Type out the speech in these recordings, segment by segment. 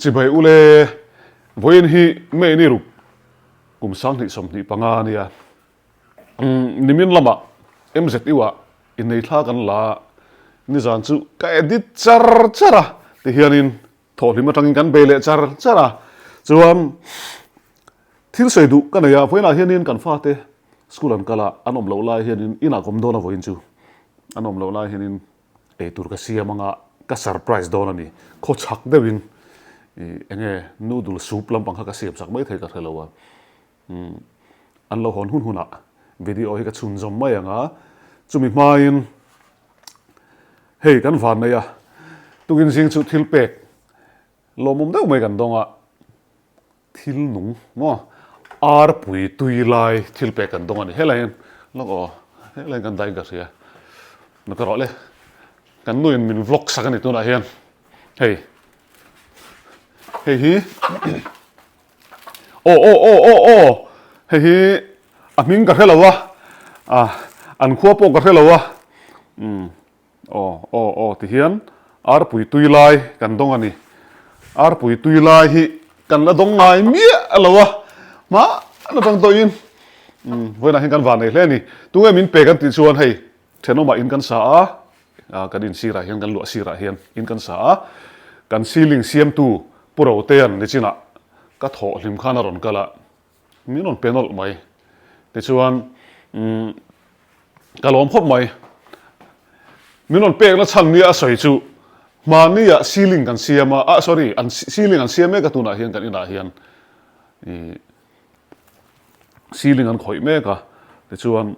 Chibai ule, vawiin hi May ni ruk kum 2025 a nia. Nimin lamah MZU ah innei thla kan la a, nizan chu ka edit char char a tihianin thawhhlim atangin kan bei leh char char a. Chuan thil sawi duh ka nei a, vawiinah hianin kan fate school an kal a, an awm loh lai hianin inah ka awm dawn a vawiin chu an awm loh lai hianin Eitur ka siam anga ka surprise dawn a ni. Khaw chhak deuhin ih enge noodle soup lampang kha ka siam sak mai thei ka hre lo a. Umm an lo hawn hun hunah video hi ka chhunzawm mai ang a. Chumi hmain hei kan van nei a, tukin zing chu thil pek lawmawm deuh mai kan dawng a. Thil nung maw? Arpui tui lai thil pek kan dawng a ni. Helai hian lawk aw, helai hian kan dah in ka hria. Na ka rawh le, kan nu in min vlog sak a ni tunah hian. Hei, hei hi aw aw aw aw aw hei hi a hming ka hre lo a, ah an khua pawh ka hre lo a, umm. Aw, aw, aw ti hian arpui tui lai kan dawng a ni. Arpui tui lai hi kan la dawng ngai miah lo a, hmaan atang tawhin umm vawiinah hian kan van nei hle a ni. Tunge min pe kan tih chuan hei thenawmah in kan sa a, kan in sirah hian kan luah sirah hian in kan sa a, kan ceiling siamtu Pu Rotea'n nichinah ka thawh hlim khan a rawn kal a, Min rawn pe nawlh mai. Tichuan, umm, ka lawm khawp mai. Min rawn pekna chhan nia a sawi chu, hmahniah ceiling kan siam a, ah sorry, an ceiling an siam mek a tunah hian kan inah hian ih ceiling an khawih mek a. Tichuan,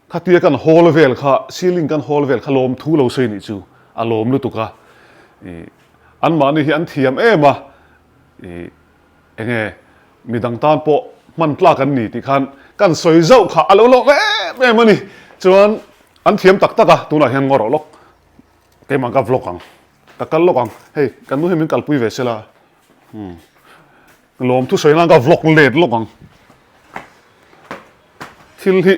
khatia kan hawl vel kha, ceiling kan hawl vel kha lawmthu lo sawi nih chu a lawm lutuk a. Ih anmahni hi an thiam em a, ih Enge midang tan pawh hman tlak an ni tih khan kan sawi zauh kha a lo lawm em em a ni. Chuan an thiam tak tak a, tunah hian ngaw rawh lawk. Keimah ka vlog ang, ka kal lawk ang. Hei kan nu hi min kalpui ve sela, umm lawm thusawi nan ka vlog let lawk ang. Thil hi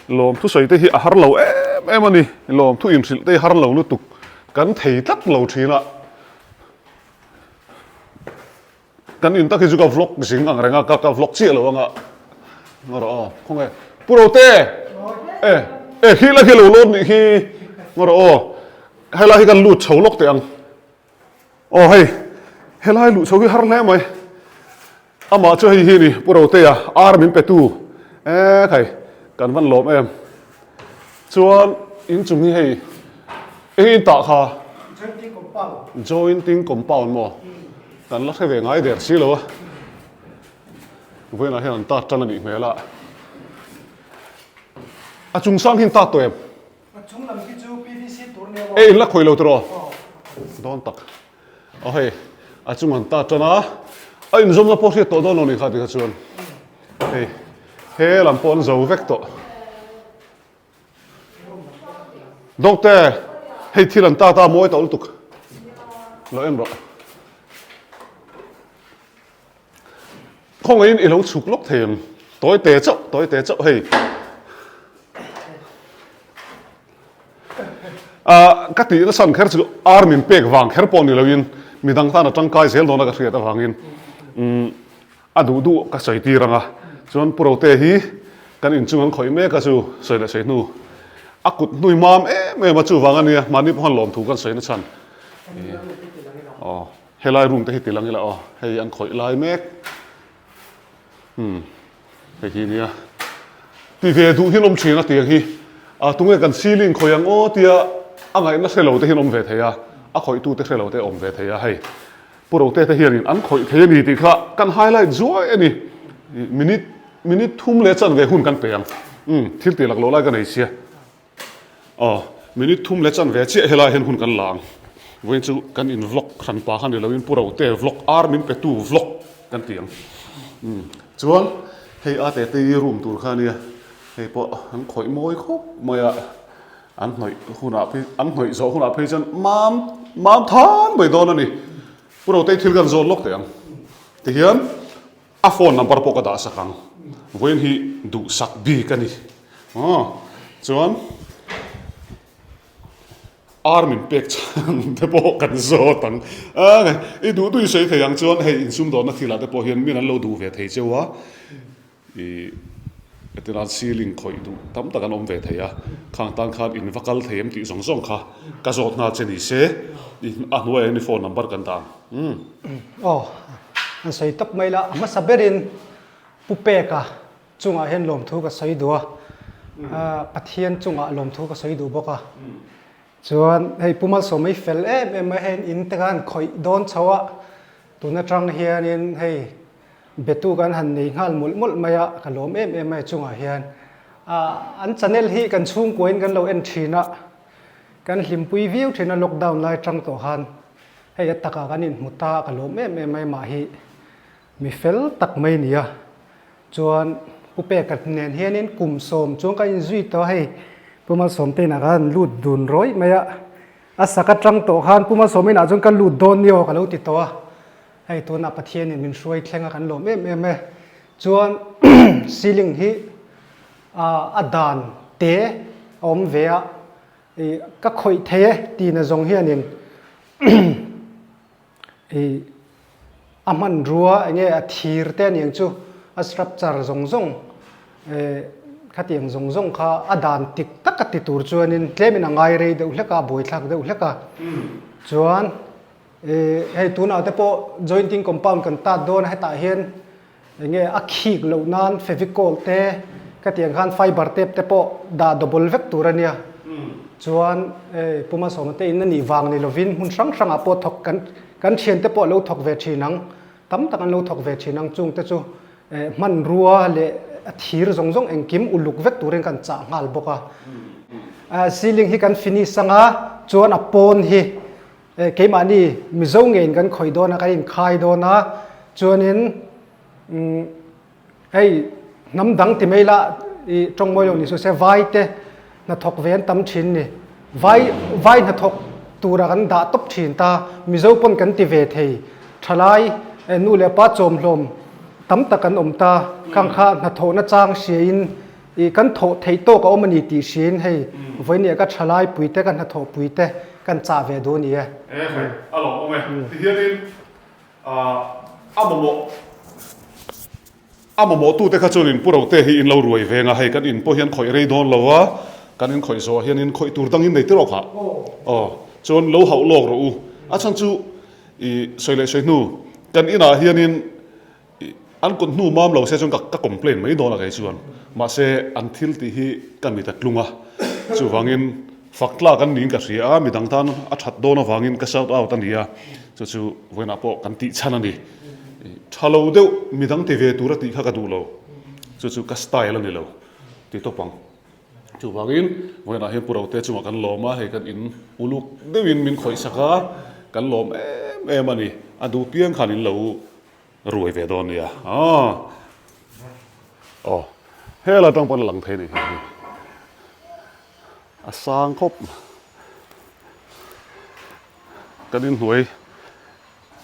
lawm thusawi te hi a har lo em em a ni, lawm thu inhrilh te hi har lo lutuk kan thei tlat lo thin a. Kan in tak hi chu ka vlog zing ang reng a, ka ka vlog chiah lo anga. Ngaw rawh aw, khawnge. Pu Rote! E, e khi la khi lo lawm nih khi. Ngaw rawh aw. Helai hi kan lut chho lawk teh ang. Aw hei, helai luh chho hi har hle mai. Amah chu hei hi ni, Pu Rotea, ar min petu. E khai, kan van lawm em. Chuan inchung hi hei eng in tah kha? Jointing compound. Jointing compound maw? Kan la hre ve ngai der si lo a. Vawiinah hian an tat tan a nih hmel a. A chung sang hi an tat tawh em? A chung lam khi chu PVC tur nia maw? E in la khawih lo tiraw? Dawn tak. Aw hei a chung an tat tan a. A inzawmna pawh hriat tawh dawn lo ni kha tikha chuan. Hei he lam pawh an zo vek tawh. Doctor hei thil an tat a mawi tawh lutuk. Lo en rawh. Khawngaihin i lo chhuk lawk thei ang. Tawi te chauh, tawi te chauh hei. Ah, ka tih nasa kher chu ar min pek vang kher pawh ni loin midang tan a tangkai zel dawn a ka hriat avangin umm a duh duh ka sawi tir ang a. Chuan Pu Rote hi kan inchung an khawih mek a chu sawi leh sawi hnu a kut hnui mam em em a chuvang a nia mahni pawh han lawmthu kan sawi nachhan. Aw. Helai room te hi ti lang ila aw, hei an khawih lai mek. Umm hei hi nia. Ti ve duh hi an awm thin a tiang hi. A tunge kan ceiling khawih ang aw tia a ngaihna hre lo te hi an awm ve thei a, a khawih tu te hre lo te awm ve thei a hei. Pu Rote te hianin an khawih thei a ni tih kha kan highlight zuai a ni. Minute minute thum leh chanve hun kan pe ang. Umm thil tih lak loh lai ka nei sia. Aw, minute thum leh chanve chiah helai hian hun kan la ang. Vawiin chu kan in vlog hran pa kha ni loin Pu Rote vlog ar min petu vlog kan ti ang. Umm chuan hei a tete i room tur kha ania, hei pawh an khawih mawi khawp mai a, an hnawih hunah phei an hnawih zawh hunah phei chuan mam mam than mai dawn a ni. Pu Rote i thil kan zawn lawk teh ang. Tihian. A phone number pawh ka dah sak ang. Vawiin hi duhsak bik a ni. Aw, chuan. Ar min pek chhan te pawh kan zawt ang. I duh duh i sawi thei ang chuan hei insumdawnna thilah te pawh hian min an lo duh ve thei cheu a, i hetilan ceiling khawih duh tam tak an awm ve thei a, khang tan khan in va kal thei em tih zawng zawng kha ka zawt nghal che ni se, a hnuaiah hian i phone number kan dah ang. Umm. Aw, an sawi tawp mai la, a hmasa berin Pu Peka chungah hian lawmthu ka sawi duh a, Pathian chungah lawmthu ka sawi duh bawk a. Chuan hei Pu Malsawma i fel em em mai hei in te khan khawih dawn chho a, tun atang hianin hei betu kan han nei nghal mawlh mawlh mai a, ka lawm em em mai chungah hian. An channel hi kan chhungkuain kan lo en thin a, kan hlimpui viau thin a lockdown lai atang tawh khan hei a takah kan inhmu ta ka lawm em em mai mah hi Mi fel tak mai nia. Chuan Pu Peka nen hianin kum sawm chuan ka inzui tawh a hei. Pu Malsawmte inah khan lut dun rawih mai a. A sak atang tawh khan Pu Malsawma inah chuan ka lut dawn ni aw ka lo ti tawh a. Hei tunah Pathianin min hruai thleng a kan lawm em em e. Chuan ceiling hi a dan te a awm ve a. Ka khawih thei e tihna zawng hianin I a hmanrua eng nge a thir te aniang chu a structure zawng zawng eh khatiang zawng zawng kha a dan tik tak a ti tur chuanin tlemin a ngai rei deuh hlek a buaithlak deuh hlek a chuan eh hei tunah te pawh jointing compound kan tat dawn a hetah hian Eng nge a khik loh nan fevicol te ka tih ang khan fiber tape te pawh dah double vek tur a nia. Chuan hei Pu Malsawma te in a nih vang ni lovin hmun hrang hrangah pawh thawk kan kan thian te pawh a lo thawk ve thin ang. Tam tak an lo thawk ve thin ang chung te chu hmanrua leh a thir zawng zawng engkim uluk vek turin kan chah nghal bawk a. Ceiling hi kan finish anga chuan a pawn hi Keimahni Mizo ngeiin kan khawih dawn a, kan inkhai dawn a, chuanin hei hnam dang ti mai la i tawng mawi lo ni suh se vai te hnathawk ve an tam thin ni. Vai vai hnathawk tura kan dah tawp thin ta, Mizo pawn kan ti ve thei. Thalai nu leh pa chawmhlawm tam tak an awm ta, khang kha hnathawhna chang hriain I kan thawh theih tawk a awm a ni tih hriin hei vawinia ka thalai pui te ka hnathawh pui te kan chah ve duh a ni e. E hei a lo awm e. Tihianin a mamawh a mamawh tute kha chuanin Pu Rote hi in lo ruai veng a, hei kan in pawh hian khawih rei dawn lo a, kan in khawih zawh hianin khawih tur dangin nei tir awk ah aw chuan lo hauh lawk rawh u. A chhan chu i sawi leh sawi hnu kan inah hianin An kut hnu mam lo se chuan ka complain mai dawn a kei chuan. Mahse an thil tih hi ka mit a tlung a, chuvangin fak tlak an niin ka hria a, midang tan a that dawn avangin ka shout out a ni a, chu chu vawiinah pawh kan tih chhan a ni. Tha lo deuh midang ti ve tur a tih kha ka duh lo, chu chu ka style a ni lo ti tawp ang. Chuvangin vawiinah hian Pu Rote chungah kan lawm a, hei kan in uluk deuhin min khawih sak a, kan lawm em em a ni. A duh piang khan in lo Ruai ve dawn nia aw. Aw hela tang pawn a lang thei nih hi. A sang khawp. Kan inhnuai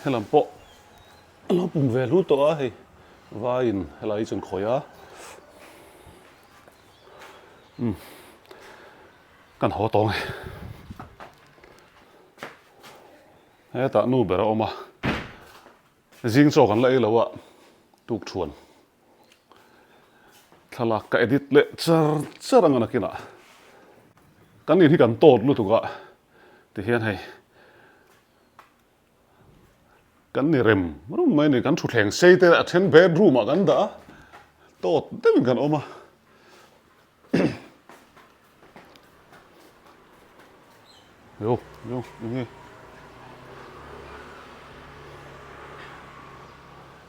helam pawh a lo pum ve hlu tawh a hei vaiin helai hi chuan khawi a. Umm kan haw tawng e. Hetah nu ber a awm a. Zing chaw kan la ei lo a, tuk thuan thlalak ka edit leh char char ang a nakinah kan in hi kan tawt lutuk a tihian hei kan ni rem rum mai a ni kan thutthleng sei te a then bedroom ah kan dah a tawt deuhin kan awm a. Yo, yo, enge.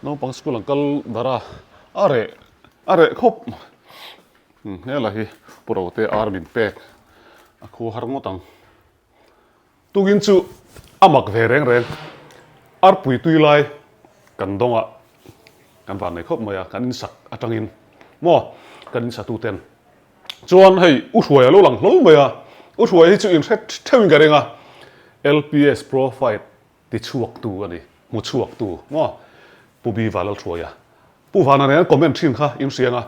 Naupang school an kal dar a, a reh, a reh khawp. Hmm, hela hi Pu Rote ar min pek a khu har ngawt ang. Tukin chu a mak ve reng reng. Arpui tui lai kan dawng a, kan van nei khawp mai a, kan insak atangin maw kan insatu ten chuan hei U Hruaia lo lang hlawl mai a, U Hruaia hi chu inhre theuhin ka ring a, LPS profile ti chhuaktu a ni, hmu chhuaktu maw Pu Biva Lalhruaia. Pu Vana nen an comment thin kha in hria ang a,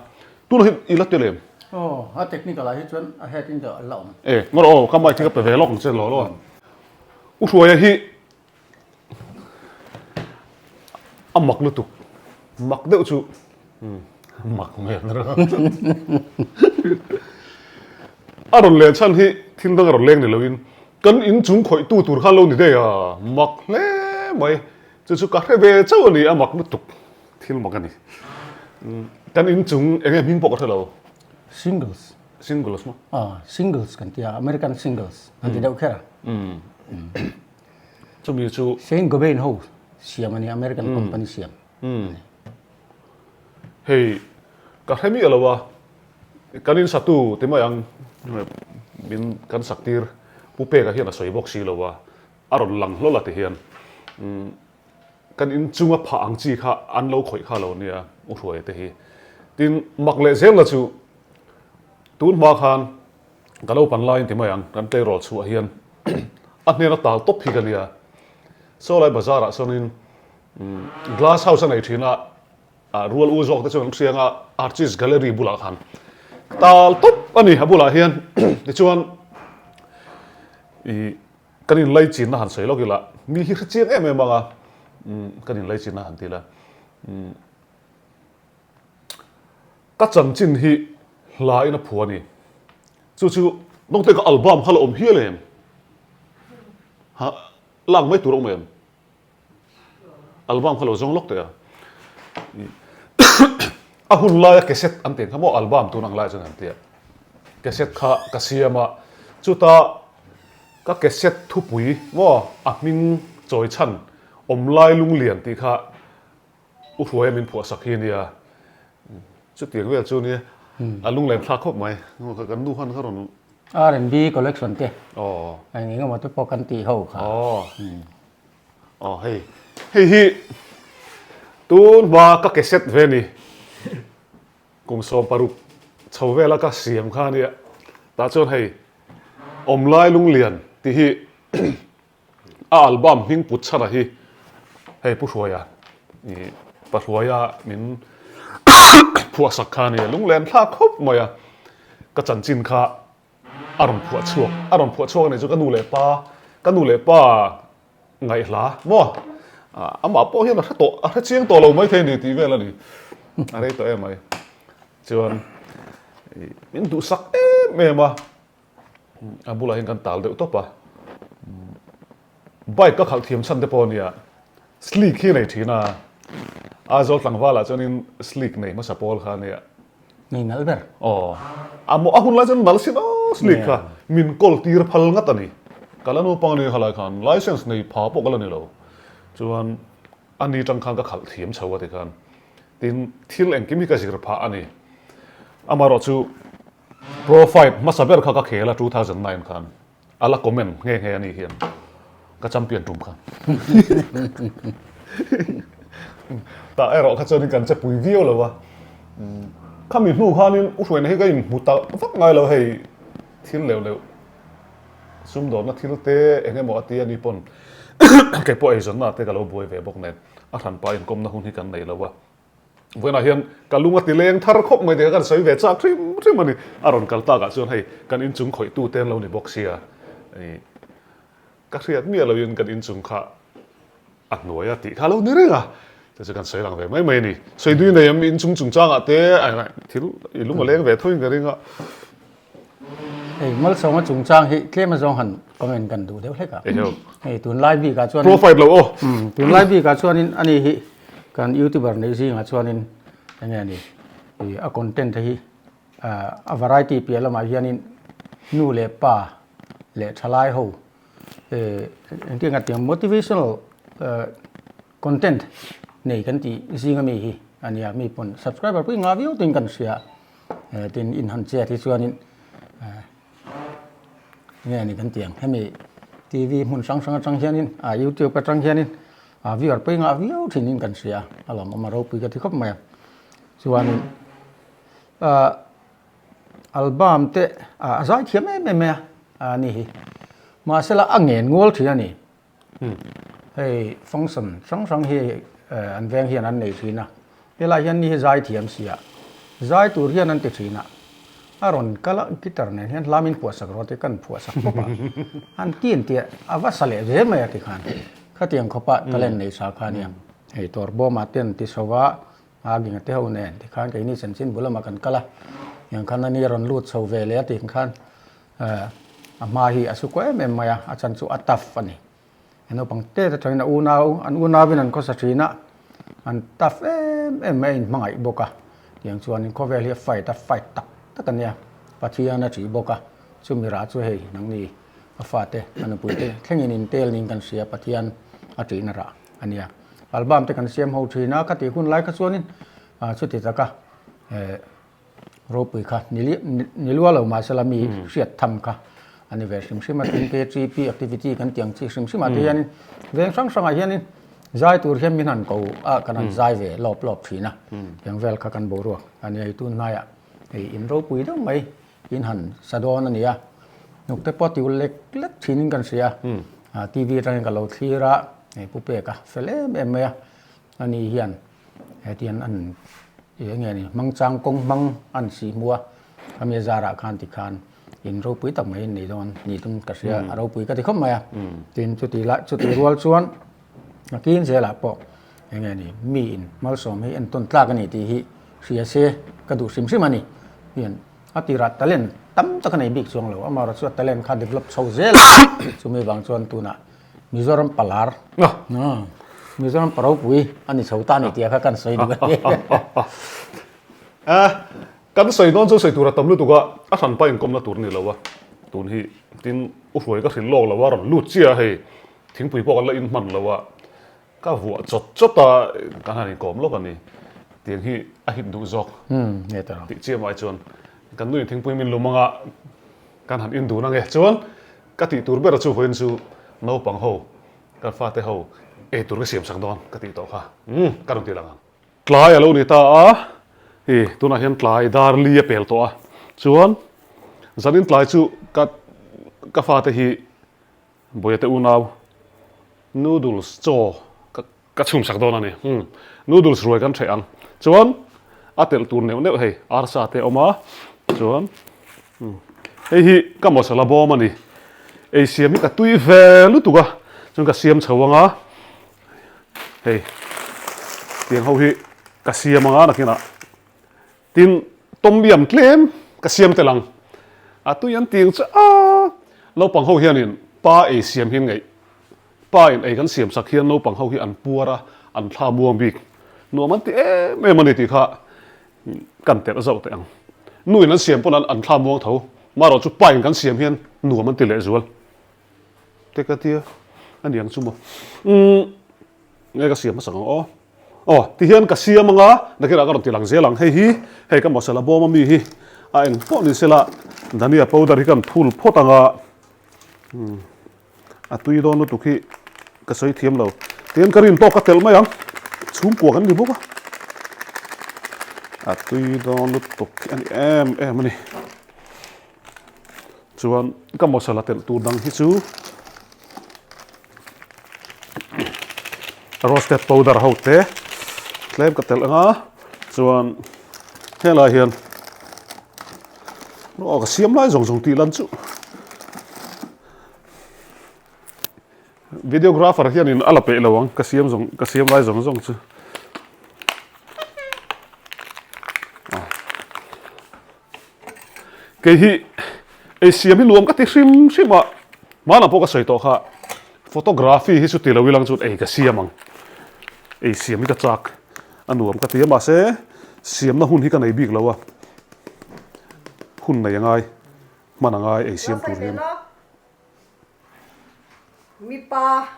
tunah hian i la tel em? Aw, a technical ah hi chuan a head in deuh a la awm. E, ngawr aw, ka mic hi ka pe ve lawk ang che law law. U Hruaia hi a mak lutuk, mak deuh chu mak hmel a rawn len chhan hi thil dang a rawn leng ni loin kan inchung khawih tu tur kha lo ni daih a, mak hle mai. Chu chu ka hre ve chauh a ni, a mak lutuk thil mak a ni. Kan inchung eng nge hming pawh ka hre lo. Singles. Singles maw? Aw, singles kan ti a, American singles an ti deuh kher a. Chumi chu. Saint Gobain ho siam a ni, American company siam. Hei, ka hre miah lo a, kan in satu ti mai ang, min kan sak tir Pu Peka hian a sawi bawk si lo a, a rawn lang hlawl a ti hian kan in chunga phah ang chi kha an lo khawih kha lo nia U Hruaia te hi. Tin, mak leh zel la chu tun hma khan ka lo pan laiin ti mai ang, kan tleirawl chhuah hian a hnena tal tawp hi ka nia. Sawlai bazar ah sawnin glass house a nei thin a, rual u zawk te chuan an hriang a, Archie's Gallery bulah khan tal tawp a ni a bulah hian. Tichuan ih kan inlaichinna han sawi lawk ila, mi hi hre chiang em em ang a, kan inlaichinna han ti ila, ka chanchin hi hla in a phua a ni. Chu chu nawngte ka album kha la awm hial em? Ha, lak mai tur a awm em? Album kha lo zawng lawk teh a. A hun laia cassette an tih kha maw album tun ang lai chuan an tia. Cassette kha ka siam a, chuta ka cassette thupui maw a hming chawi chhan Awmlai Lunglian tih kha U Hruaia min phuah sak hi a nia. Chutiang vel chu nia a lunglen thlak khawp mai. Kan nu khan kha rawn. R&B collection te eng eng emaw te pawh kan tih ho kha. Aw hei hei hi tun hma ka ke set ve ni kum 16 chho vela ka siam kha ania tah chuan hei awmlai lunglian tih hi a album hming put chhana hi hei Pu Hruaia ih Pa Hruaia min phuahsak kha ania lunglen thlak khawp mai a ka chanchin kha A rawn phuah chhuak, a rawn phuah chhuak a nih chu ka nu leh pa, ka nu leh pa ngaihhla maw? Amah pawh hian a hre tawh, a hre chiang tawh lo maithei a ni tih vel a ni. A rei tawh em mai. Chuan min duhsak em em a, a bulah hian kan tal deuh tawp a. Bike ka khalh thiam chhan te pawh a nia, slick hi a nei thin a, Aizawl tlangvalah chuanin slick nei hmasa pawl kha a nia. Nei nalh ber. Aw, a maw a hun lai chuan nalh sin aw slick kha min kawl tir phal ngat a ni. Ka la naupang a ni kha lai khan license nei pha pawh ka la ni lo. Chuan a ni tang khan ka khalh thiam chho a ti khan. Tin, thil engkim hi ka zir phah a ni. Amaherawh chu pro fight hmasa ber kha ka khel a 2009 khan. A la comment nghe nghe a nih hian ka champion tum kha. Tah erawh kha chuanin kan che pui viau lo a. Khami hnu khanin u Hruaina hi ka inhmu ta vak ngai lo hei thil leuh leuh sumdawnna thil te eng emaw a ti a ni pawn kei pawh eizawnna te ka lo buai ve bawk nen a hranpa inkawmna hun hi kan nei lo a. Vawiinah hian ka lung a ti leng thar khawp mai tih kha kan sawi ve chak hrim hrim a ni. A rawn kal takah chuan hei kan inchung khawihtu te an lo ni bawk sia. Ka hriat miah loin kan inchung kha a hnuai a tih kha a lo ni reng a. Chu chu kan sawi lang ve mai mai a ni. Sawi dui nei em inchung chungchangah te thil i lung a leng ve thoin ka ring a. Hei Malsawma chungchang hi tlem azawng han comment kan duh deuh hlek a. Hei tunlai bikah chuanin Profile lo aw. Tunlai bikah chuanin ani hi kan youtuber neih zingah chuanin enge ani ih a content te hi a variety piah lamah hianin nu leh pa leh thalai ho eh engtin nge tiang motivational Content nei kan tih zing ami hi a nia, mi pawn subscriber pawh i ngah viau tiin kan hria eh tin in han chet hi chuanin eh nge ni kan tih ang hemi TV hmun hrang hrang atang hianin ah youtube atang hianin ah viewer pawh i ngah viau thinin kan hria a lawmawm a ropui ka ti khawp mai a chuanin ah album te ah a zai thiam em em mai a a ni hi mahsela a ngen ngual thin a ni. Hei function hrang hrang hi an veng hian an nei thin a, helai hian ni hi zai thiam si a, zai tur hian an ti thin a. A rawn kal a, guitar nen hian hla min phuahsak rawh tih kan phuahsak pawp a, an ti an ti a, a va sa leh zel mai a tikhan. Khatiang khawpa talent nei sa kha ania. Hei tawr bawmah te an ti chho va, Aginga te ho nen tikhan keini chanchin bul lamah kan kal a, tiang khan ani a rawn lut chho ve leh a tih khan a hma hi a su kuah em em mai a, a chan chu a tough a ni. A naupang te te tawhin a unau, an unauvin an khawsa thin a, an tough em em mai a inhmangaih bawk a, tiang chuanin khawvel hi a fight a, fight tak tak a nia, Pathian a ṭih bawk a, chumi rah chu hei nangni a fate, a nupui te thlengin intel niin kan hria, Pathian a ṭihna rah a nia. Album te kan siam ho thin a, ka tih hun lai kha chuanin chuti taka eh ropui kha ni lua lo mahsela mi hriat tham kha a ni ve hrim hrim a, tin KTP activity kan tih ang chi hrim hrim ah te hianin veng hrang hrangah hianin zai tur hian min han ko a kan han zai ve lawp lawp thin a, tiang vel kha kan boruak a ni a, hei tun hnaiah hei in ropui deuh mai in han sa dawn a ni a, hnuk te pawh tiu lek lek thinin kan hria a, TV atangin ka lo thlir a, hei pu peka fel em em mai a, ani hian hetiang an eng nge ni hmangchang kawng hmang an sih hmu a, khami zarah khan tikhan in ropui tak mai in nei dawn ni tum ka hria a ropui ka ti khawp mai a, tin chuti lah chuti rual chuan a kin zelah pawh eng nge ni mi in malsawm hi entawn tlak a ni tih hi hria se ka duh hrim hrim a ni hian a tirah talent tam tak a nei bik chuang lo amaherawhchu chu a talent kha develop chho zel a chumi vang chuan tunah Mizoram palar Mizoram paropui a ni chho ta a ni tih kha kan sawi duh a ni. Kan sawi dawn chu sawi tur a tam lutuk a, a hranpa inkawmna tur a ni lo a, tun hi tin u hruai ka hrilh lawk lo a, rawn lut chiah a hei thingpui pawh kan la in hman lo a, ka vuah chawt chawt a, kan han inkawm lawk a ni, tiang hi a hit duh zawk tih chiah mai chuan kan nuin thingpui min lum anga kan han in dun ange chuan Ka tih tur ber chu vawiin chu naupang ho, kan fate ho ei tur ka siam sak dawn ka tih tawh kha. Umm, ka rawn ti lang ang. Tlai a lo ni ta a, i tunah hian tlai dar li a pel tawh a, chuan zanin tlai chu ka ka fate hi Bawiate unau noodles chaw ka Ka chhum sak dawn a ni. Umm, noodles ruai kan hreh ang. Chuan a telh tur neuh neuh hei, arsa te a awm a, chuan umm hei hi ka masala bawm a ni. Ei siam hi ka tui ve lutuk a, chuan ka siam chho ang a, hei tiang ho hi ka siam ang a nakinah. Tin, tom yam tlem ka siam tel ang. A tui an ti ang chu a, naupang ho hianin pa ei siam hi an ngaih. Pa in ei kan siam sak hian naupang ho hi an puar a, an thla muang bik. Nuam an ti em em a ni tih kha kan telh zauh teh ang. Nu in an siam pawn an thla muang tho. Marawh chu pa in kan siam hian nuam an ti lehzual. Te ka tia a ni ang chu maw. Umm nge ka siam hmasak ang aw. Aw tihian ka siam anga nakinah ka rawn ti lang zel ang. Hei hi hei ka masala bawm ami hi a eng pawh ni sela dhania powder hi kan phul phawt anga umm a tui dawn lutuk hi ka sawi thiam lo. Tihian ka rin tawk ka telh mai ang chhungkua kan ni bawk a. A tui dawn lutuk hi a ni em em a ni. Chuan ka masala telh tur dang hi chu roasted powder ho te tlem ka telh anga chuan helai hian aw ka siam lai zawng zawng tih lan chu videographer hianin a la peih lo ang ka siam zawng ka siam lai zawng zawng chu. Kei hi ei siam hi nuam ka ti hrim hrim a, hmanah pawh ka sawi tawh kha photography hi chu ti lo ilang chuan ei ka siam ang, ei siam hi ka chak a nuam ka ti a mahse siamna hun hi ka nei bik lo a, hun nei a ngai hman a ngai ei siam tur hian. Mipa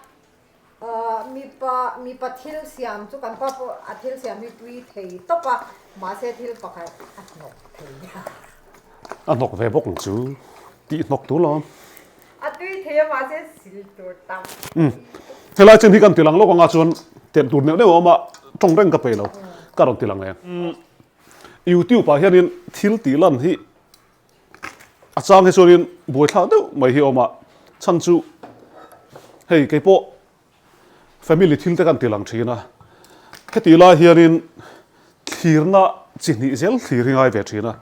Mipa mipa thil siam chu kan pa pawh a thil siam hi tui thei tawp a, mahse thil pakhat a hnawk thei nia. A hnawk ve bawk ang chu, tih hnawk tur lo. A tui thei a mahse sil tur tam. Umm, helai chin hi kan ti lang lawk anga chuan telh tur neuh neuh a awm a, tawng reng ka peih lo, ka rawn ti lang leh. Youtube ah hianin thil tih lan hi A chang hi chuanin buaithlak deuh mai hi a awm a, chhan chu hei kei pawh family thil te kan ti lang thin a, heti lai hianin thlirna chi hnih zel thlir hi ngai ve thin a.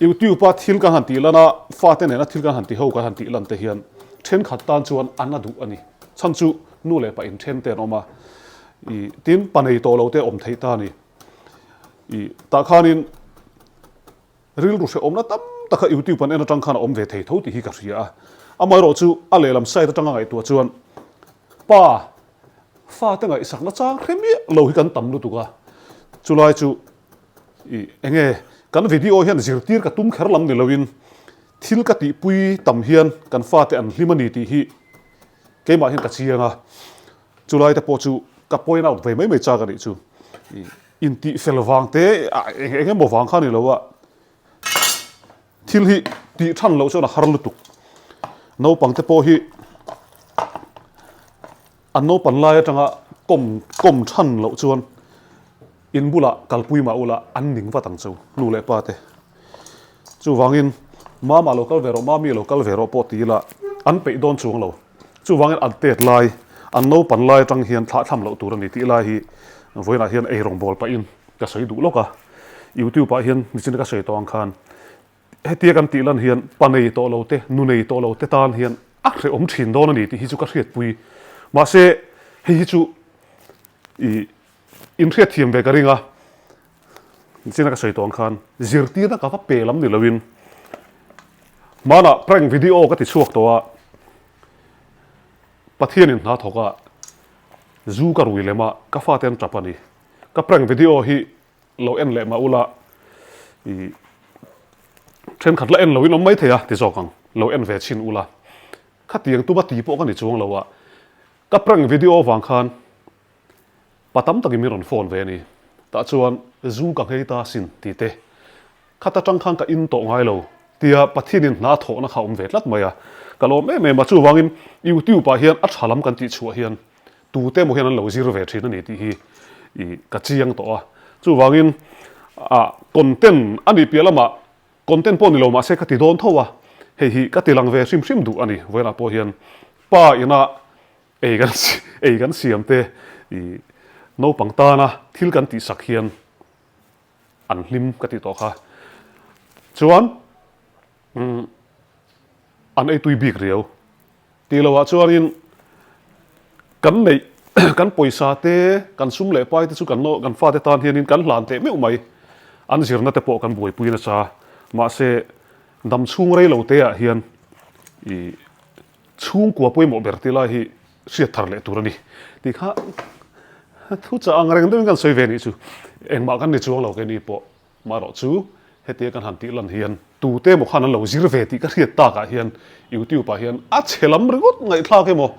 YouTube a thil kan han tih lan a, fate nena thil kan han ti ho kan han tih lan te hian thenkhat tan chuan an a duh a ni. Chhan chu nu leh pa inthen te an awm a, ih tin pa nei tawh lo te awm theih ta a ni. Ih tah khanin rilru hrehawmna tam taka YouTube an en atang khan a awm ve thei tho tih hi ka hria a. Amaherawh chu a lehlam side atanga ngaihtuah chuan pa fate ngaihsakna chang hre miah lo hi kan tam lutuk a, chulai chu Ih, enge kan video hian zirtir ka tum kher lam ni loin thil ka tihpui tam hian kan fate an hlim a ni tih hi keimah hian ka chiang a, chulai te pawh chu ka point out ve mai mai chak a nih chu. Ih, intih fel vang te eng eng emaw vang kha ni lo a, thil hi tih than loh chuan a har lutuk. Naupang te pawh hi An naupan lai atanga kawm kawm than loh chuan in bulah kalpui mah ula an ning vat ang chu nu leh pa te. Chuvangin mama lo kal ve rawh, mami lo kal ve rawh pawh ti ila an peih dawn chuang lo. Chuvangin an tet lai, an naupan lai atang hian thlah thlam loh tur a ni tih lai hi vawiinah hian ei rawng bawl pahin ka sawi duh lawk a. YouTube ah hian nichin ka sawi tawh ang khan Hetia kan tih lan hian pa nei tawh lo te, nu nei tawh lo te tan hian a hrehawm thin dawn a ni tih hi chu ka hriatpui. Mahse, hei hi chu i inhriatthiam ve ka ring a, nichina ka sawi tawh ang khan zirtirna ka va pe lam ni loin hmanah prank video ka ti chhuak tawh a, Pathianin hna thawk a, zu ka rui lem a, ka fate an tap a ni. Ka prank video hi Lo en leh mah ula i thenkhat la en lo in awm mai thei a ti zawk ang, lo en ve chhin ula. Khatiang tuma ti pawh ka ni chuang lo a, ka prank video avang khan pa tam takin min rawn phone ve a ni. Tah chuan zu ka nghei ta sin ti te, khat atang khan ka in tawh ngai lo tia Pathianin hna thawhna kha awm ve tlat mai a, ka lawm em em a. Chuvangin YouTube ah hian a tha lam kan tih chhuah hian Tute emaw hian an lo zir ve thin a ni tih hi i ka chiang tawh a. Chuvangin ah content a nih piah lamah content pawh ni lo mahse ka ti dawn tho a, hei hi ka ti lang ve hrim hrim duh a ni. Vawiinah pawh hian pa ina ei kan ei kan siam te i naupang tana thil kan tihsak hian an hlim ka tih tawh kha. Chuan umm an eitui bik riau. Tih loh ah chuanin kan neih kan pawisa te, kan sum leh pai te chu kan kan fate tan hianin kan hlan teh meuh mai. An zirna te pawh kan buaipui nasa. Mahse, dam chhung rei lo te ah hian ih chhungkua pawimawh ber ti lai hi hriat thar leh tur a ni. Tih kha thu chah ang reng deuhin kan sawi ve nih chu. Engmah kan ni chuang lo keini pawh. Marawh chu hetia kan han tih lan hian tute emaw khan an lo zir ve tih ka hriat takah hian YouTube ah hian a chhe lam ringawt ngaihthlak emaw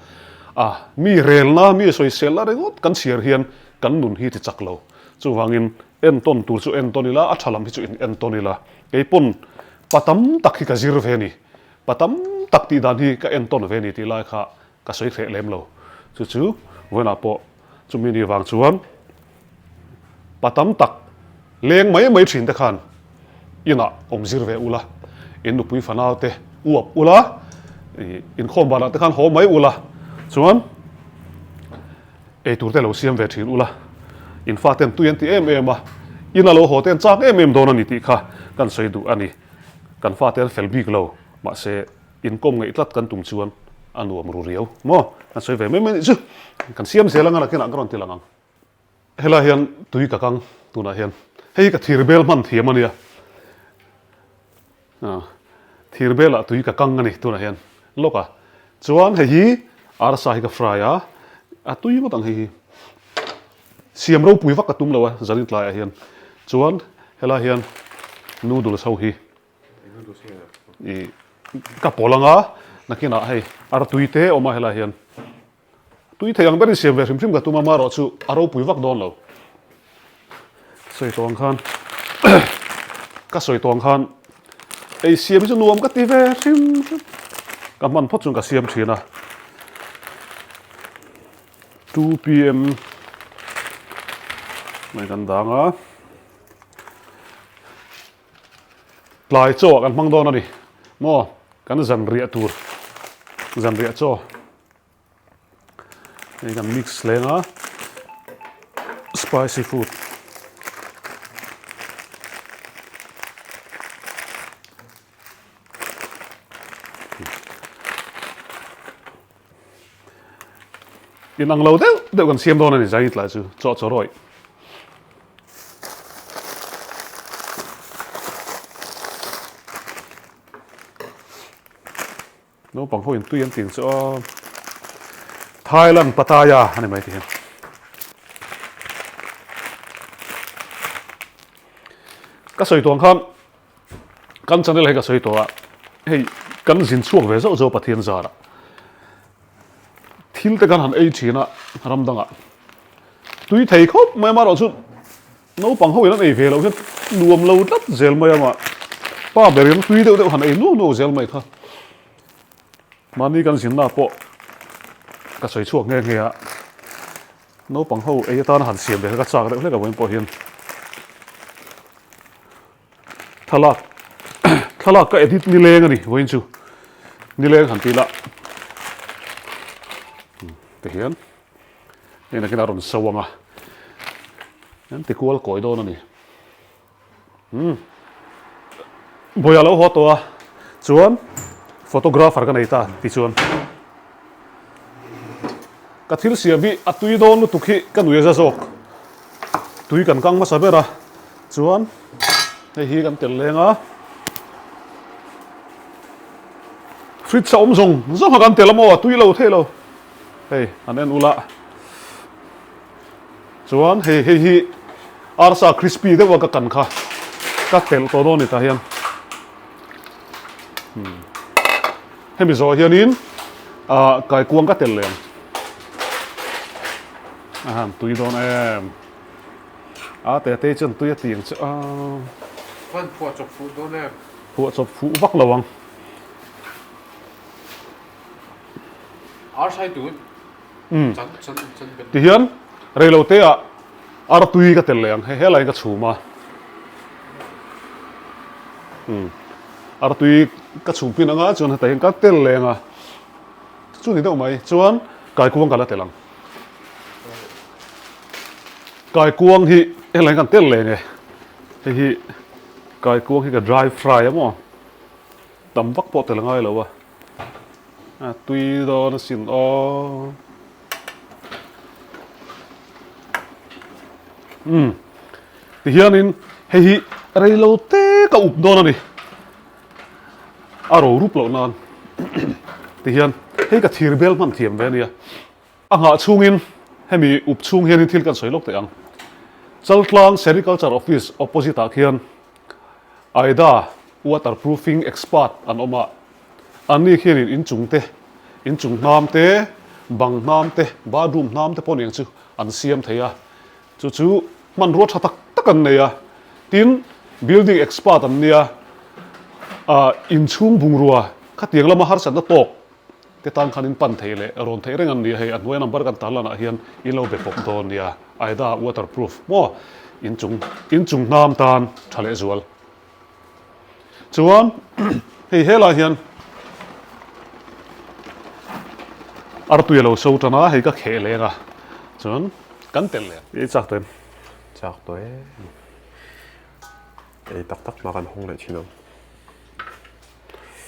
a mi relna mi sawiselna ringawt kan chhiar hian kan nun hi ti chak lo. Chuvangin entawn tur chu entawn ila a tha lam hi chu in entawn ila keipawn pa tam tak hi ka zir ve a ni pa tam tak tih dan hi ka entawn ve a ni tih lai kha ka sawi hreh lem lo. Chu chu vawiinah pawh chumi ni vang chuan Pa tam tak leng mai mai thin te khan inah awm zir ve ula, in nupui fanau te uap ula, inkhawm banah te khan haw mai ula, chuan eitur te lo siam ve thin ula, in faten tui an ti em em a, ina lo haw te an chak em em dawn a ni tih kha kan sawi duh a ni. Kan fate an fel bik lo, mahse inkawm ngaih tlat kan tum chuan a nuam ru riau maw? Kan sawi ve mai mai nih chu, kan siam zel anga nakinah ka rawn ti lang ang. Helai hian tui ka kang tunah hian hei ka thir bel hman thiam a nia thir belah tui ka kang a ni tunah hian lawk a chuan hei hi arsa hi ka fry a a tui ngawt ang hei hi siam ropui vak ka tum lo a zanin tlaiah hian chuan helai hian noodles ho hi ih ka pawlh anga nakinah hei artui te a awm a helai hian. Tui thei ang berin siam ve hrim hrim ka tum a, marawh chu a ropui vak dawn lo. Sawi tawh ang khan ka sawi tawh ang khan ei siam hi chu nuam ka ti ve hrim hrim. Ka hman phawt chuan ka siam thin a. 2 pm mai kan dang a. Tlai chaw ah kan hmang dawn a ni maw? Kan zanriah tur zanriah chaw. Hei kan mix leng a spicy food. In ang lo deuh deuh kan siam dawn a ni zai tlai chu chaw chaw rawih. Naupang ho in tui an ting chu a Thailand Pattaya a ni mai ti hian. Ka sawi tuang khan kan channel hei ka sawi tawh a hei kan zin chhuak ve zauh zauh Pathian zarah thil te kan han ei thin a ram dangah tui thei khawp mai amaherawh chu naupang ho in an ei ve loh hian nuam lo tlat zel mai a mah pa ber in tui deuh deuh han ei nuau nuau zel mai kha mahni kan zinna pawh ka sawi chhuak nghe nghe a. Naupang ho ei atana han siam ve kha ka chak deuh hlek a vawiin pawh hian thlalak thlalak ka edit nileng a ni vawiin chu nileng han tih lah ti hian hei nakin a rawn so ang a an ti kual kawi dawn a ni. Umm Bawiha lo haw tawh a, chuan photographer ka nei ta tichuan ka thil siam hi a tui dawn lutuk hi ka nui a za zawk. Tui kan kang hmasa ber a, chuan hei hi kan tel leng a, fridge a awm zawng zawng a kan tel a maw a tui lo thei lo, hei an en ula. Chuan hei hei hi arsa crispy deuh a ka kan kha ka telh tawh dawn ni tah hian hemi zawh hianin ah kaikuang ka telh leh ang a han tui dawn em a te te chuan tui a ti ang che a Chuan phuah chawp fuh dawn em? Phuah chawp fuh vak lo ang. Arsa hi tun Tihian reilote ah artui ka tel leh ang, hei helaiin ka chhum a, umm artui ka chhum pin anga chuan hetah hian ka tel leh ang a, chu ni deuh mai chuan kaikuang ka la tel ang, kaikuang hi helaiin kan tel leh ang e, hei hi kaikuang hi ka dry fry a maw tam vak pawh tel ngai lo a. A tui dawn asin aw. Umm tihianin hei hi reilo te ka up dawn a ni. A ro rup loh nan tihian hei ka thir bel hman thiam ve a nia. A nghah chhungin hemi up chhung hianin thil kan sawi lawk teh ang. Chaltlang Sericulture Office opposite ah khian Aida waterproofing expert an awm a. Anni khianin inchung te, inchung hnam te, bang hnam te, bathroom hnam te pawh nen chu an siam thei a. Chu chu hmanrua tha tak tak an nei a. Tin, building expert an nia, ah inchhung bungrua khatiang lama harsatna tawk te tan khan in pan thei leh rawn theih reng an ni a. Hei a hnuaia number kan tarlan ah hian in lo be pawp dawn nia. Aida waterproof maw inchung inchung hnam tan tha leh zual. Chuan hei helai hian artui a lo so tan a, hei ka kheh leng a, chuan kan telh leh. I chak tawh em? Chak tawh e. Ei tak tak hma kan hawng leh thin ang.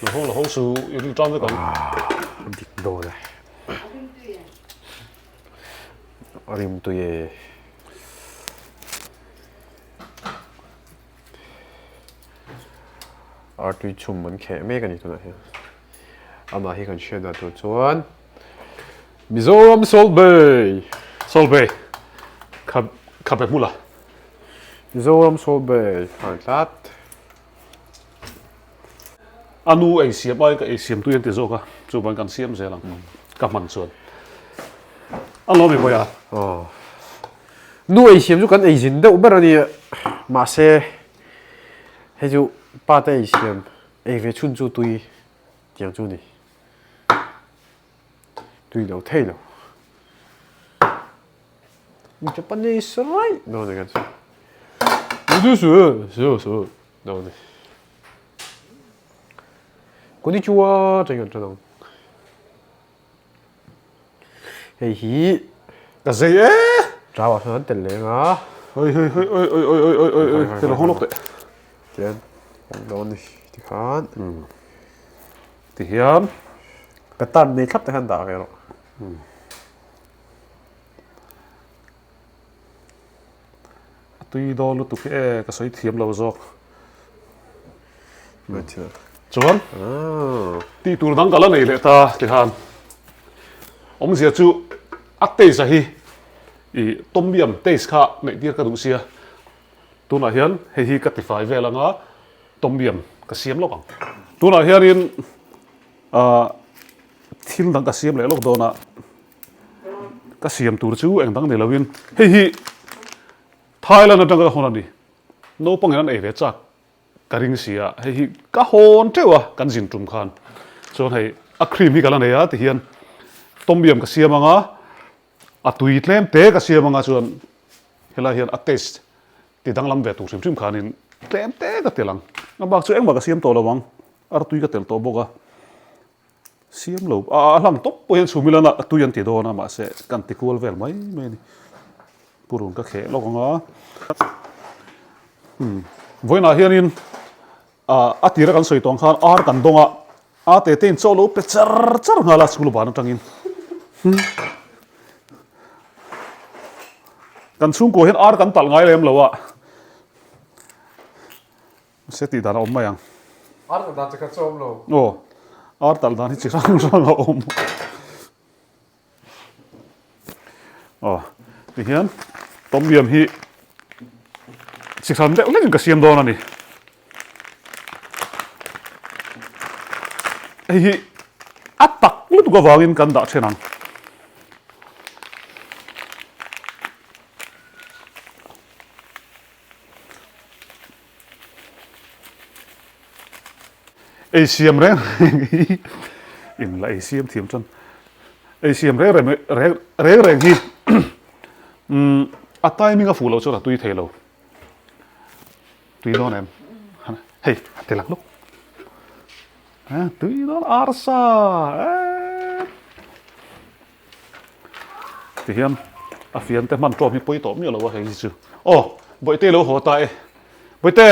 Lo hawng lo hawng su i rilru tan vek ang. A dik dawn e. A rimtui e. Artui chhum an kheh mek a ni tunah hian. Amah hi kan hriat dan tur chuan Mizoram Salt Bay! Salt Bay kha kha be hmul a. Mizoram Salt Bay a ni tlat. A nu ei siam aiin ka ei siam tui an ti zawk a, chuvangin kan siam zel ang ka hman chuan. A lawm i vawi a. Aw. Nu ei siam chu kan ei zin deuh ber a ni a, mahse hei chu pa te ei siam ei ve chhun chu tui tiang chu a ni, tui lo thei lo. Japanese raih dawn a ni kan chu. Su su su dawn a ni. Konnichiwa tih kan ṭan ang. Hei hi ka zei e Chau ah sawn an tel leng a Oi hoi hoi oi oi oi oi oi oi oi tel hawng lawk teh Tian hawng dawn ni tikhan Tihian Pattern nei thlap te khan dah ve rawh. Tui dawn lutuk hi e, ka sawi thiam lo zawk. Chuan tih tur dang ka la nei leh ta tikhan awmzia chu a taste a hi ih tom yum taste kha neih tir ka duh sia tunah hian hei hi ka tifai vel anga tom yum ka siam lawk ang. Tunah hianin ah thil dang ka siam leh lawk dawn a ka siam tur chu eng dang ni loin hei hi Thailand atanga ka hawn a ni. Naupangin an ei ve chak ka ring si a, hei hi ka hawn teuh a kan zin tum khan. Chuan hei a cream hi ka la nei a tihian tom yum ka siam ang a, a tui tlem te ka siam ang a chuan helai hian a taste ti danglam ve tur hrim hrim khanin tlem te ka tel ang. A bak chu engmah ka siam tawh lo ang, artui ka tel tawh bawk a. Siam lo a hlang tawp pawh hian chhum ila a tui an ti dawn a mahse kan ti kual vel mai mai a ni. Purun ka kheh lawk ang a. Umm vawiinah hianin ah a tira kan sawi tawh ang khan ar kan dawng a, a te te in chaw lo pe char char nghal a school ban atangin. Kan chhungkua hian ar kan talh ngai lem lo a. Se tih dan a awm mai ang. Ar talh dan chi khat chu a awm lo. Aw, ar talh dan hi chi hrang hrang a awm. Aw, tihian tom yum hi chi hran deuh hlekin ka siam dawn a ni. Hei hi a tak lutuk avangin kan dah then ang. Ei siam reng reng hi in la ei siam thiam chuan ei siam reng reng reng reng reng hi umm a timing a fuh loh chuan a tui thei lo tui dawn em hei a ti lang lawk a tui dawn arsa eee. Tihian a fian te hman ṭawm hi pawi tawh miah lo a hei hi chu. Aw, Bawihte lo haw ta e. Bawihte!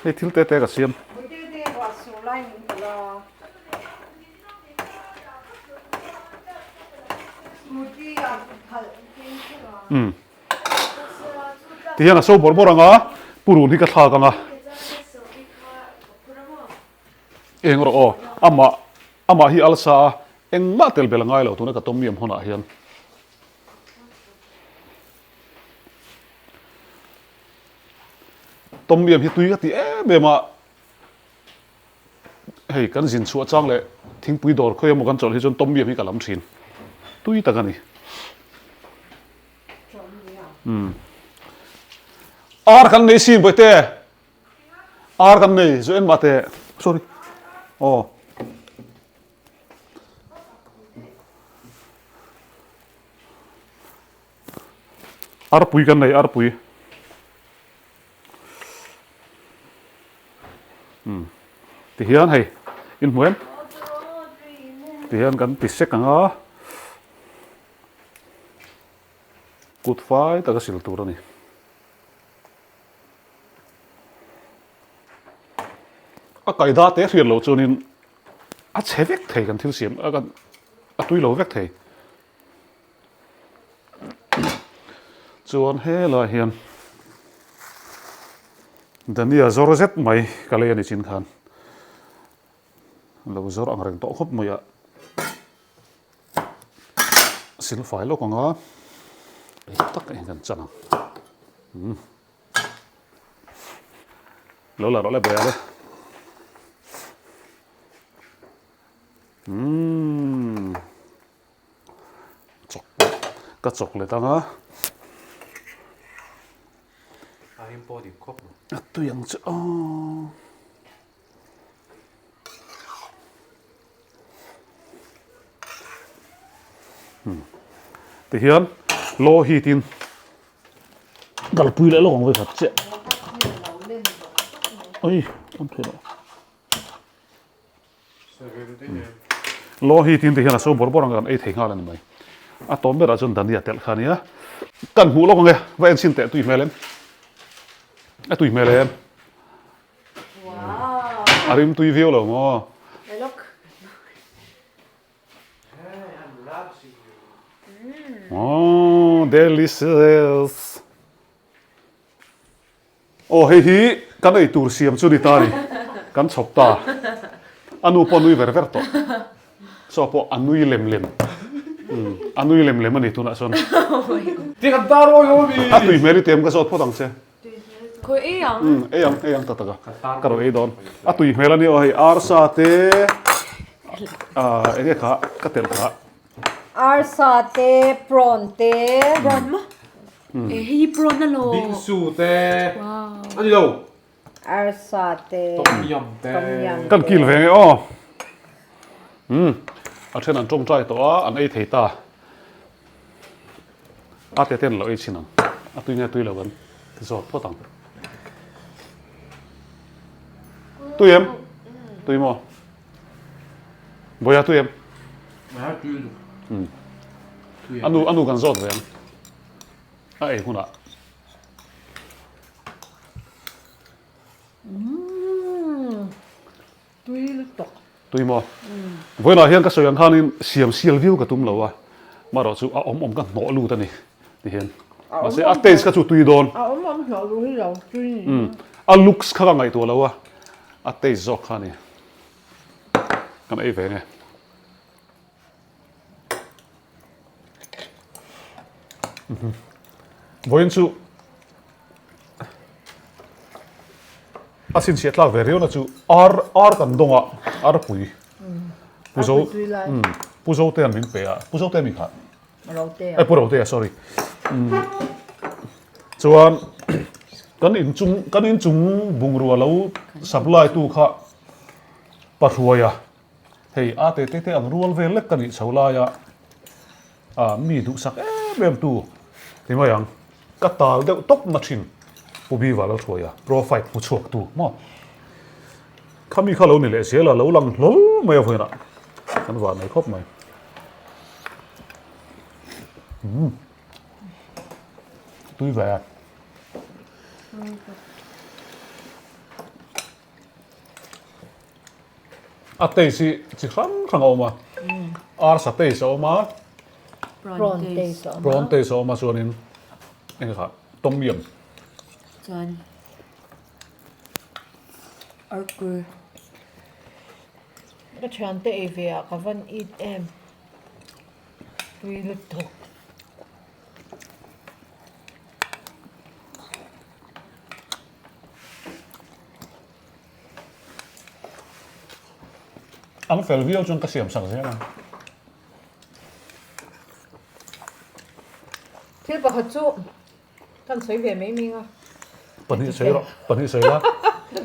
Hei thil te te ka siam. Bawihte te ruah sur lai min kal a. Scooty a khalh tir kher a. Umm. Tihian a so bawrh bawrh ang a, purun hi ka thlak ang a. Eng rawh aw, amah amah hi alsa a, engmah tel bel a ngai lo tuna ka tom yum hunah hian. Tom yum hi tui ka ti em em a, hei kan zin chhuah chang leh thingpui dawr khawi emaw kan chawlh hi chuan tom yum hi ka lam thin, tui tak a ni. Umm. Ar kan nei sin bawihte. Ar kan nei zu en mah teh sorry aw. Arpui kan nei arpui. Um tihian hei in hmu em tihian kan ti sek ang a kut fai taka sil tur a ni. A kaida te hriat loh chuanin a chhe vek thei kan thil siam a kan a tui lo vek thei. Chuan helaiah hian Dania zawr zet mai ka lei a ni chin khan lo zawr ang reng tawh khawp mai a. Silfai lawk ang a tak a in kan chan ang. Lo la rawh le bawih le. Umm. Chok ka chocolate anga. A rim pawh dik khawp mai. A tui ang chu aw. Tihian low heat in kalpui leh lawk ang vawikhat chiah. Oi, an thei lo. Low heat in tihian a so bawrh bawrh ang kan ei thei nghal a ni mai. A tawm berah chuan dhania telh kha a nia. Kan hmuh lawk ang e, va en chhin teh tui hmel em. A tui hmel em. A rim tui viau lo maw? Aww delicious. Aw hei hi kan ei tur siam chu ni ta ni. Kan chhawp ta. A nu pawh a nui ver ver tawh. Chaw pawh a nui lem lem. Umm a nui lem lem a ni tunah chuan. Ti kan tar awi aw mi. A tui hmel i tem ka zawt phawt ang che. Khawi ei ang. Umm ei ang ei ang tak tak a. Ka rawn ei dawn. A tui hmel a ni aw hei arsa te ah enge kha ka telh kha. Arsa te prawn te. Prawn maw? E hei hi prawn a law. Bingsu te. A ni lo. Arsa te. Tom yum te. Tom yum te. Kan kil ve nge aw. Umm a then an tawngtai tawh a an ei thei ta. A te ten lo ei chhin ang. A tui nge tui lo kan zawt phawt ang. Tui em? Tui maw? Bawiha tui em? Bawiha tui lutuk. Umm. A nu a nu kan zawt ve ang. A ei hunah. Umm. Tui lutuk. Tui maw? Vawiinah hian ka sawi ang khanin siam sial viau ka tum lo a, marawh chu a awm awm ka hnawh lut a ni ti hian. Mahse a taste kha chu tui dawn. A awm awm hnawh luh hi lo tui ni. Umm. A looks kha ka ngaihtuah lo a, a taste zawk kha a ni. Kan ei ve nge. Vawiin chu a chhinchhiah tlak ve riau na chu ar ar kan dawng a arpui Pu Zo Pu Zotea'n min pe a Pu Zotea mi kha eh Pu Rotea sorry chuan kan inchung kan inchung bungrua lo supply tu kha Pahruaia Hei a te te te ang rual vel lek ka nih chho laia ah mi duhsak em em tu ti mai ang. Ka tal deuh tawp na thin Pu Biva Lalhruaia profile hmu chhuak tu maw. Khami kha lo ni leh zel a lo lang hlawl mai a vawiinah kan vah nei khawp mai. Umm tui ve. A taste hi chi hrang hrang a awm a, arsa taste a awm a, prawn taste a awm a, prawn taste a awm a chuanin eng kha tom yum. Chuan arkur. Ka thiante ei ve ah ka van eat em tui lutuk. An fel viau chuan ka siam sak zel ang. Thil pakhat chu kan sawi ve mai mai a. Pahnih sawi rawh, pahnih sawi la,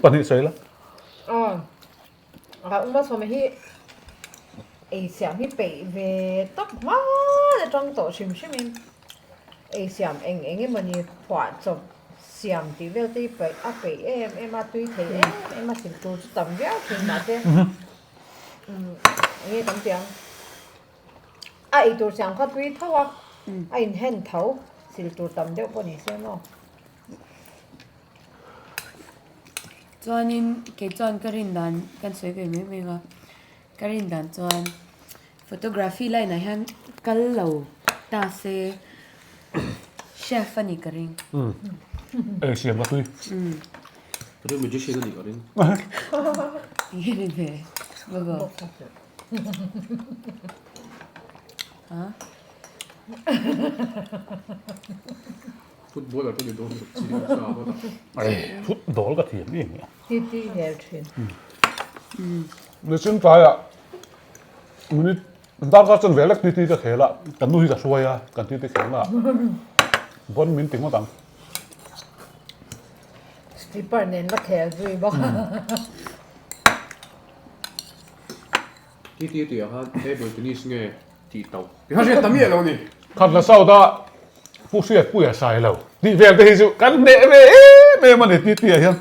pahnih sawi la. Aw, a uma sawma hi ei siam hi peih ve tak hman atang tawh hrim hrim in ei siam eng eng emawni phuah chawp Siam tih vel te hi paih a peih em em a, tui thei em em a, sil tur chu tam viau thin mahse eng nge kan tih ang a ei tur siam kha tui tho a, a inhen tho sil tur tam deuh pawh ni se maw. Chuanin kei chuan ka rin dan kan sawi ve mai mai ang a, ka rin dan chuan Photography line ah hian kal lo ta se chef a nih ka ring. Umm ei siam ka tui. Umm. Ka magician a nih ka ring. Nge ni ve Gogo. Ha? Footballer ka ni dawn lo chi ka sa vak a. Ei football ka thiam em em. Ti ti hmel thin. Nichin tlaiah minute darkar chuan ve lek ti ti ka khel a, kan nu hi ka hruai a, kan ti ti khel na bon min ti ngawt ang. Slipper nen la khel zui bawk. Ti ti tih ah khan table tennis nge tih tauh ti kha hriat ta miah lo ni. Khat la south a Pu Hriatpuia sai lo tih vel te hi chu kan hneh ve em em a ni ti ti ah hian.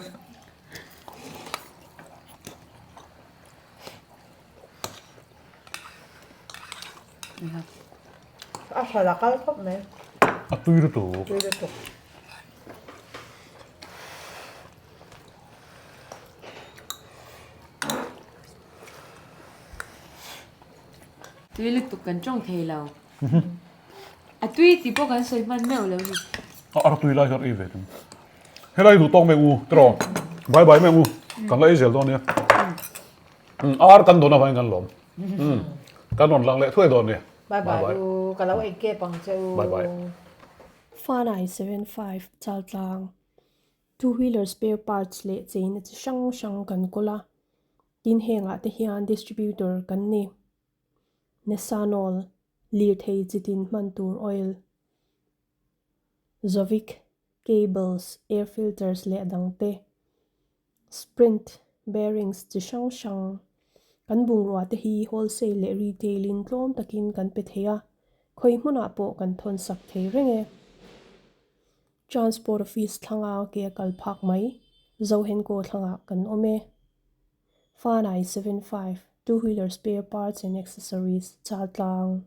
A hral a kal khawp mai. A tui lutuk. Tui lutuk. Tui lutuk kan tawng thei lo. A tui tih pawh kan sawi hman meuh lo ni. A ar tui lai hian ei ve tum. Helai duh tawk mai u tiraw bye bye mai u kan la ei zel dawn nia ar kan dawn avangin kan lawm kan rawn lang leh thuai dawn nia bye bye u ka lo ei kep ang che u bye bye. Fanai 75 Chaltlang Two wheeler spare parts leh cheina chi hrang hrang kan kawl a, tin hengah te hian distributor kan ni. Nesanol, lirthei chitin hman tur oil, Zovic, cables, air filters leh a dangte, sprint, bearings chi hrang hrang. Kan bungrua te hi wholesale leh retail in tlawm takin kan pe thei a, khawi hmunah pawh kan thawn sak thei reng e. Transport office thlanga ke a kal phak mai, Zohenkaw thlangah kan awm e. Fanai 75, two wheeler spare parts and accessories, Chaltlang.